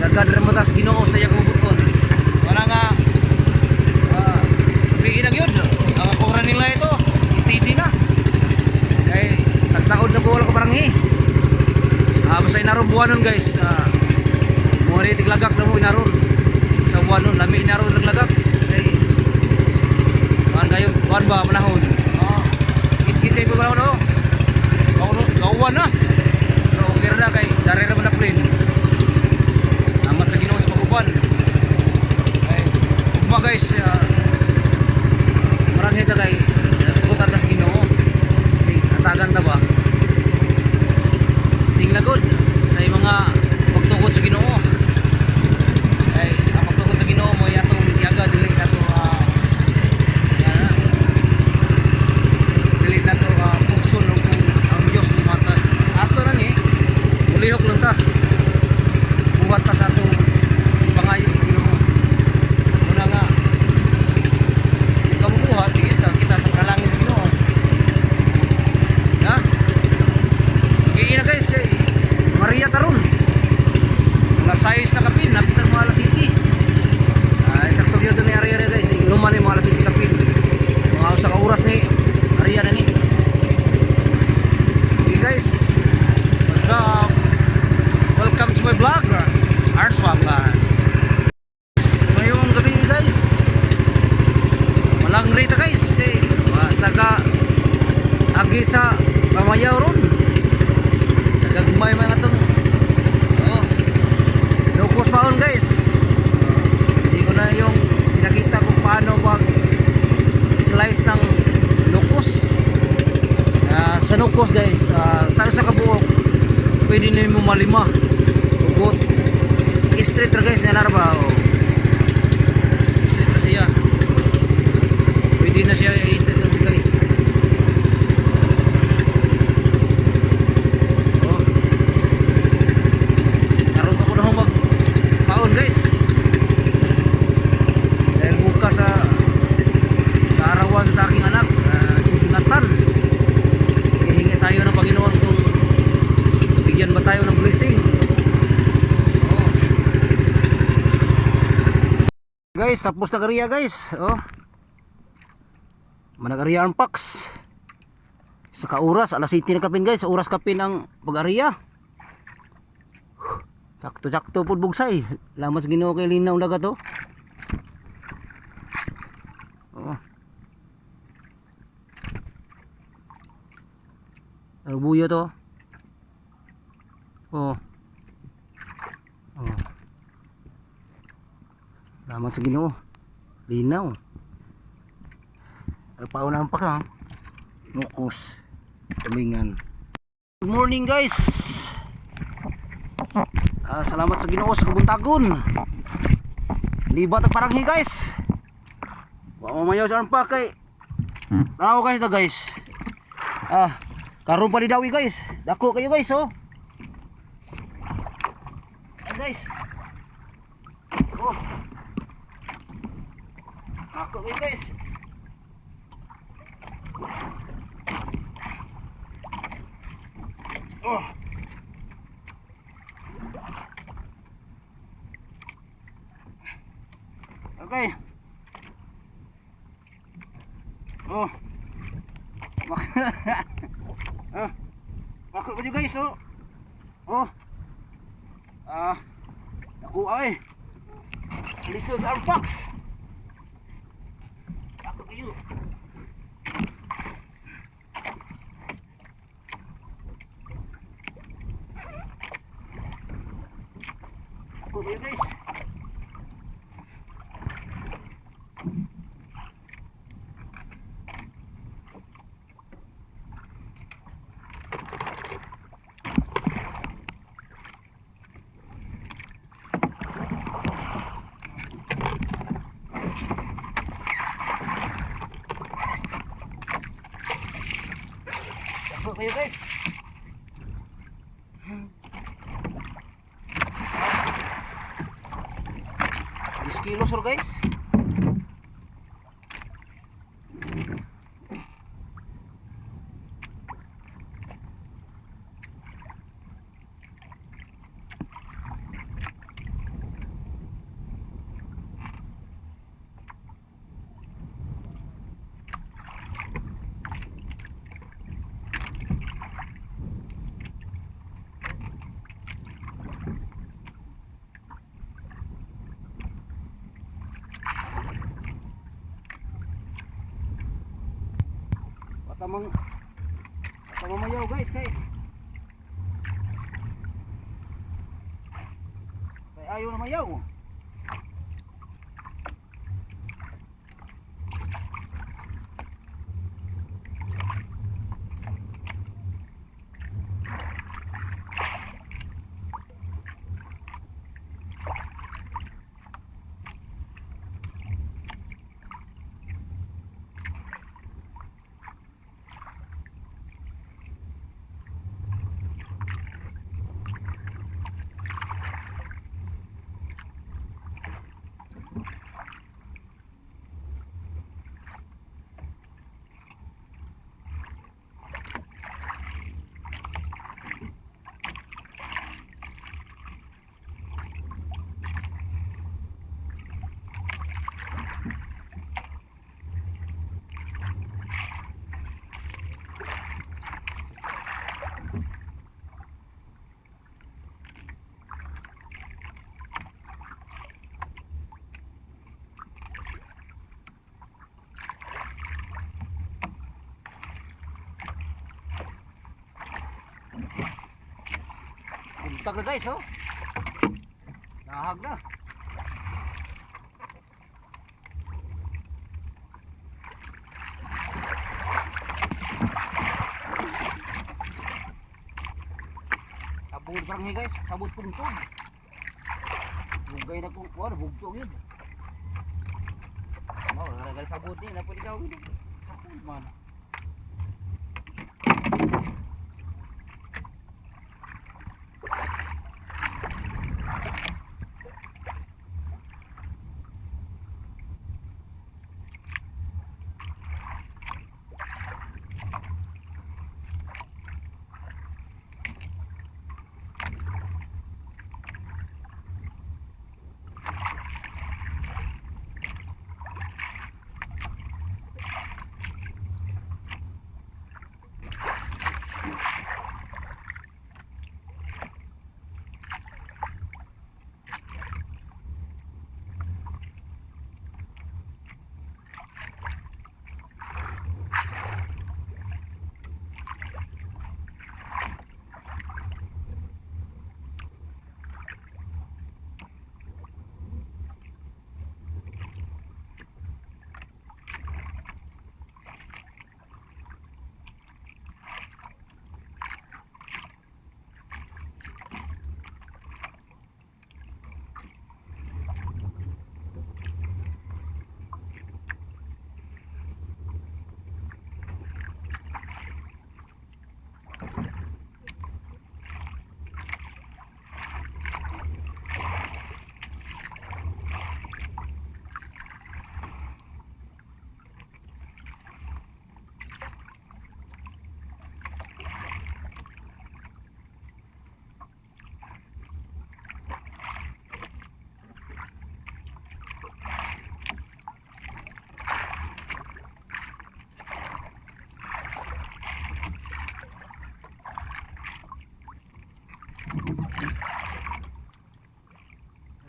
Sagad ra mo tas Ginoo sa iyang kabubut-on. Wala nga gabi na gyud. Ang akura nila ito, steady na. Kay tagtaod na ko wala ko baranghi. Basta inaron buwanon, guys. Mo rin tiglagak na mo inaron. Sa buwanon, lami inaron naglagak. Kay kuan kayo, kuan ba panahon? Oh. Kit-kit kayo panahon, oh. Kauwan na. Pero okay ra na kay dari ra man na plane. Amat sa Ginoo sa pag-uban. Ay, ugma, guys, maranghi ta kay tugutan ta sa Ginoo. Kasi atagan ta ba? Sting na good sa mga pagtukod sa Ginoo. Ay, ang pagtukod sa Ginoo mo atong giaga, dili na to yan na. Dili na to pugson og kung ang Dios muhatag. Ato ra ni mulihok lang ta. Buhat ta sa atong pangayo sa Ginoo. Muna nga di ka mubuhat, di kita kita sa panalangin sa Ginoo. Ha? Okay na, guys, kay Maria taron. Mga size na kapin, napit ang mga alas 7. Ah, sakto gyud ni area guys. Inuman ni mga alas 7 kapin. Mga usa ka oras ni area na ni. Okay, guys. What's up? Welcome to my vlog. Art Vlog. Ngayong gabi, guys. Walang rita, guys. Kay wa taga agi sa pamayaw ron. Nagagmay mga tong. Oh. Locos paon, guys. Hindi ko na yung pinakita kung paano pag slice ng locos. Sa nukos, guys, sa isa ka buok pwede na mo malima. Ugot. Straight ra, guys, niya ba? Oh. Straight na siya. Pwede na siya i-straight na, guys. Oh. Karon ako na mag paon, guys. Dahil bukas sa kaarawan sa aking anak, si Jonathan. Hihingi tayo ng Panginoon kung bigyan ba tayo ng blessing. Oh. Guys, tapos na kariya, guys. Oh. Managariya ang packs. Sa ka-oras, alas 7 na kapin, guys. Oras kapin ang pag-ariya. Sakto-sakto pud bugsay. Lamas Ginoo kay linaw dagat, oh. Oh. Ano buya to? Oh. Oh. Salamat sa Ginoo. Linaw. Ano pa unang pa ka? Nukos. Tulingan. Good morning, guys. Salamat sa Ginoo sa kabuntagon. Libat ang paranghi, guys. Wa mamayaw sa arpa kay. Tanaw guys to, guys. Karon pa ni dawi, guys. Dako kayo, guys, oh. Ayan, guys. Oh. Dako kayo, guys. Oh. Okay. Oh. Ah. Mako ko guys, oh. Oh. Nakuha eh. Lisod sa armpax. Ako kayo. Ako kayo, guys. Ako kayo, guys. 10 kilos sir, guys. Tamang tamang mayaw, guys, kay kay ayaw na mayaw. Buntag na, guys, oh. Nahag na. Sabot parang ni, guys, sabot puntod. Bugay na kung kuan, bugto yun. Mau, gara sabot ni, napod ikaw yun. Sabot man.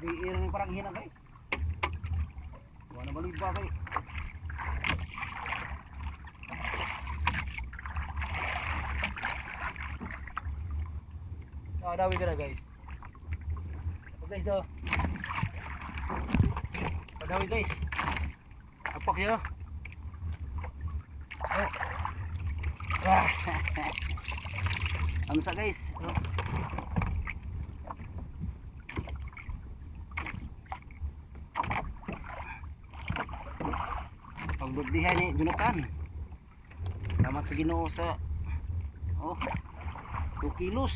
Nag-iira ng parang hina, guys. Wala na balik ba kay. Ah, dawi ka na, guys. Ito, guys, do. Padawi, guys. Apak ya. Oh. Ah. Amsa, guys. Oh. Pagbirthday ni Jonathan. Salamat sa Ginoo sa, oh, 2 kilos.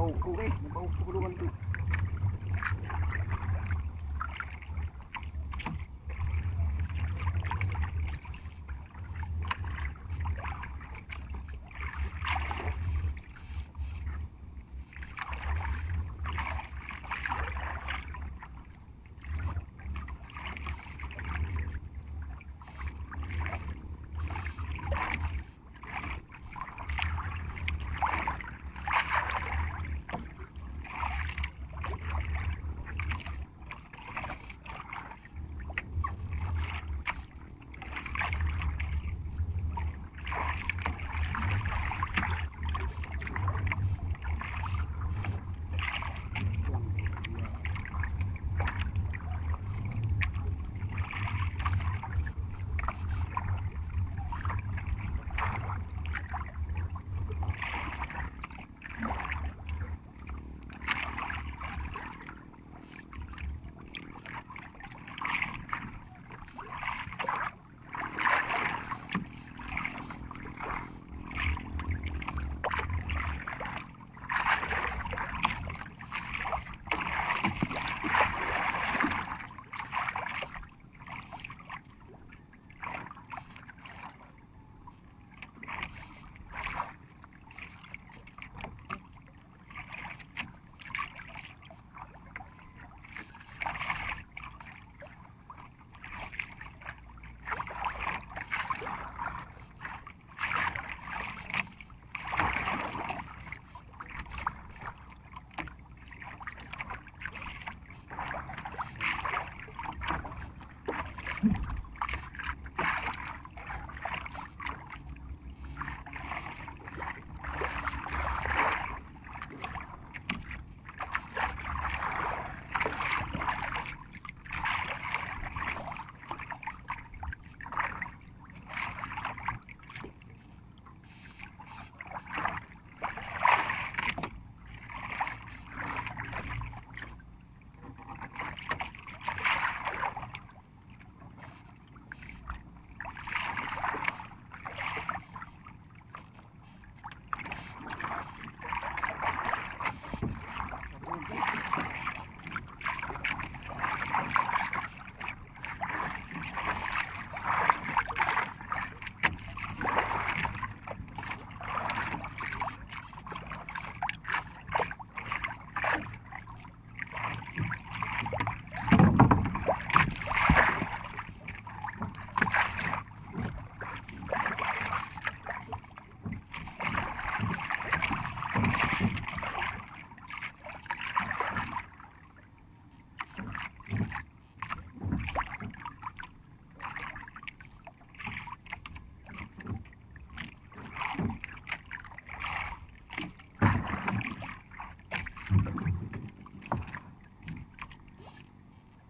Nabaw ko eh. Nabaw ko kulungan ko.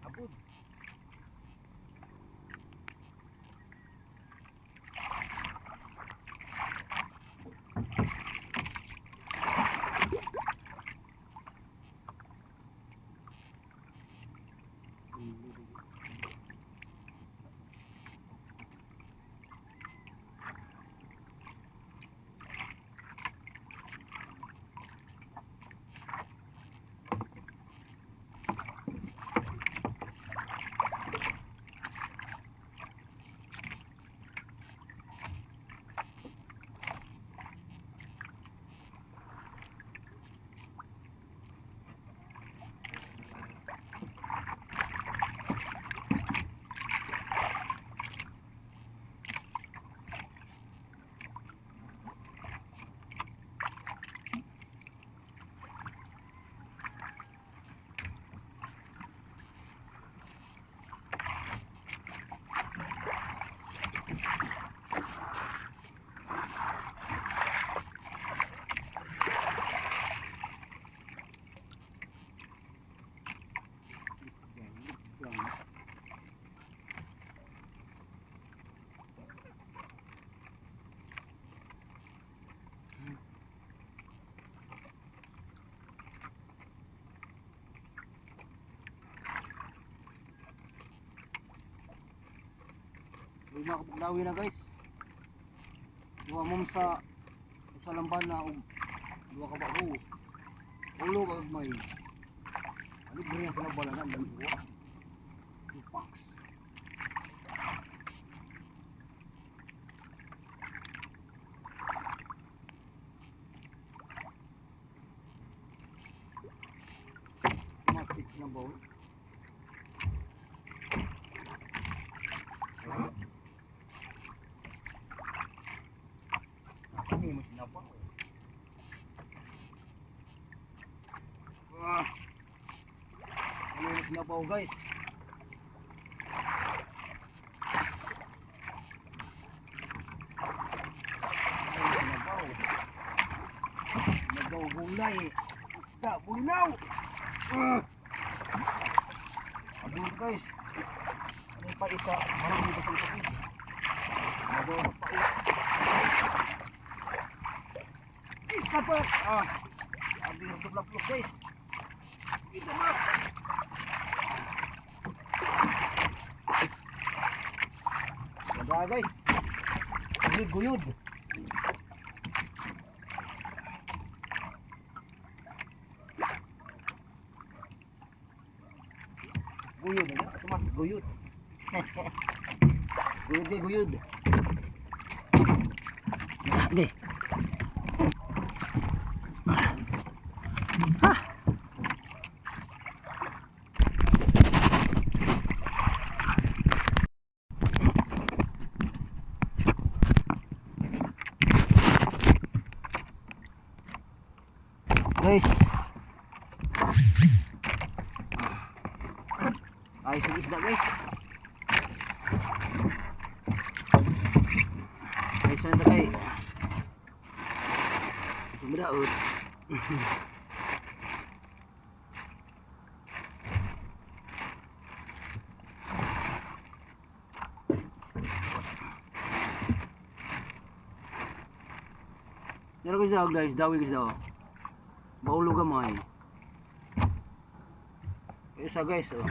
Abod. Lima ka buglawi na, guys. Duha mom sa lamban na og duha ka bago. Ulo gagmay. Ano ba yung pinabalanan? Dalawa. Two packs. Matik na bowl. Ano yung sinabaw eh? Ah. Ano yung sinabaw, guys? Ano yung sinabaw? Sinabaw gulay. Isda, bulinaw! Ah. Abot, guys. Ano yung pait sa marami ba sa ito? Sinabaw na pait. Kapat! Ah! Abi yung tublak-blok, guys. Ito na! Ganda, guys. Hindi guyod. Guyod ano? Ito mas guyod. Guyod kay guyod. Okay. Ha. Guys. Ayos ang isda, guys. Ayos ang kay. Sumadaot. Meron guys daw, guys, dawi guys daw. Baulo gamay. Isa, guys, oh.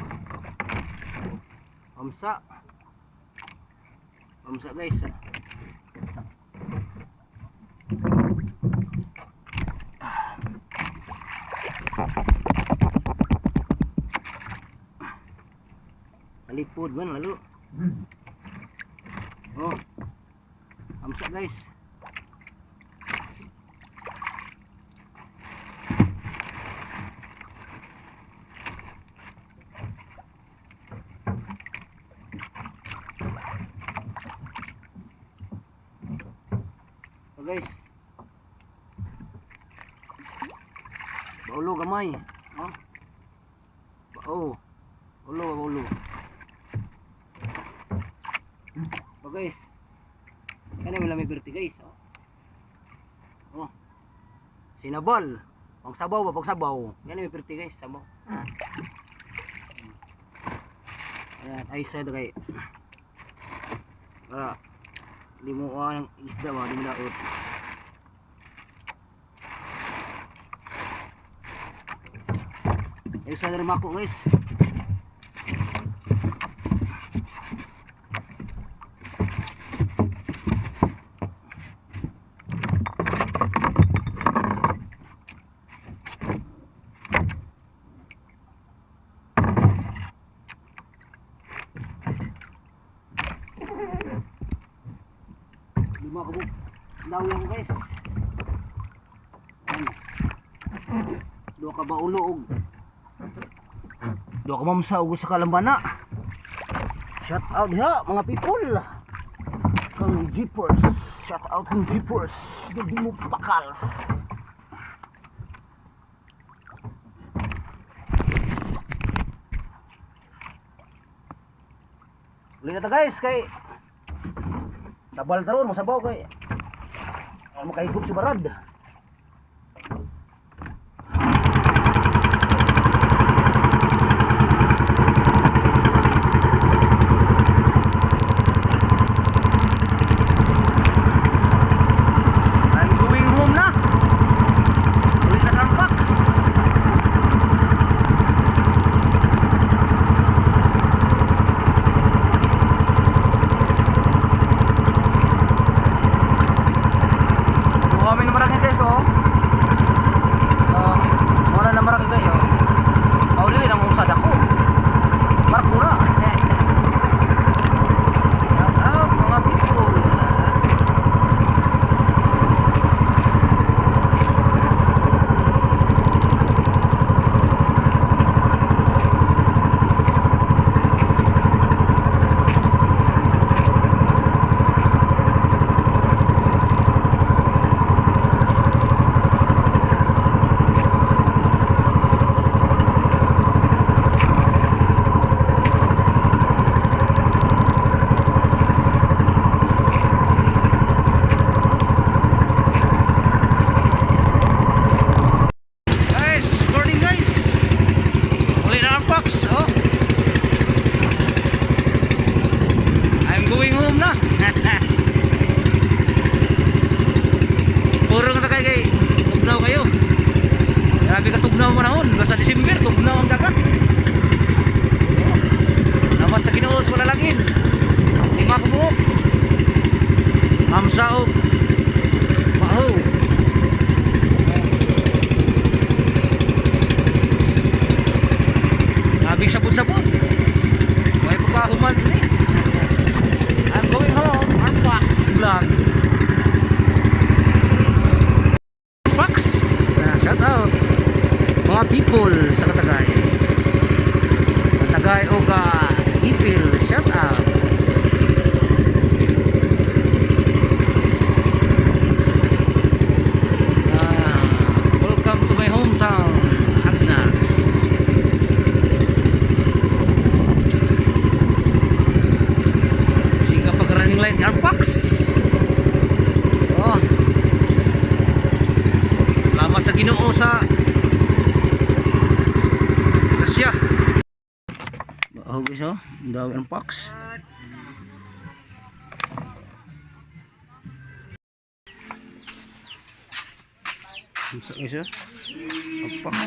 Amsa. Amsa, guys. Ah. Kalipod man lalo. Oh. Amsa, guys. Oh, guys. Baulo gamay. Oh. Bao. Ulo, ulo. Oh, guys. Kana may lami perti, guys. Oh. Oh. Sinabal. Pang sabaw ba, pang sabaw. Yan may perti, guys, sabaw. Ayan, ay sa kay. Para di mo kuha ng isda ba, di mo daot. Ay sa rin mako, guys. 5 kabuk. Dawi ako, guys. Ayan. Duha ka baulo og duha ka mamsa og usa ka lambana. Shout out diha mga people. Kang Jeepers. Shout out kang Jeepers. Di mo pakals. Uli na ta, guys, kay sabal taron mo sabaw kay ano makahigop si Barad. I'm going home na. Uwi na ng box. Kami naman guys. Tugnaw manahon, basta December tugnaw ang dagat. Oh. Salamat sa Ginoo sa panalangin. 5 ka buok. Mamsa og baho. Grabe sabon-sabon. Way pa kahuman ni. I'm going home. Arpax Vlog. Pax! Shout out mga people sa Katagay. Katagay o ka Ipil, shout out. Welcome to my hometown, Jagna. Siga pag running light, Airbox. Oh. Salamat sa Ginoo sa grasya. Oh, guys, oh. Ang dami ng box. Unsa, guys, oh? Ang box.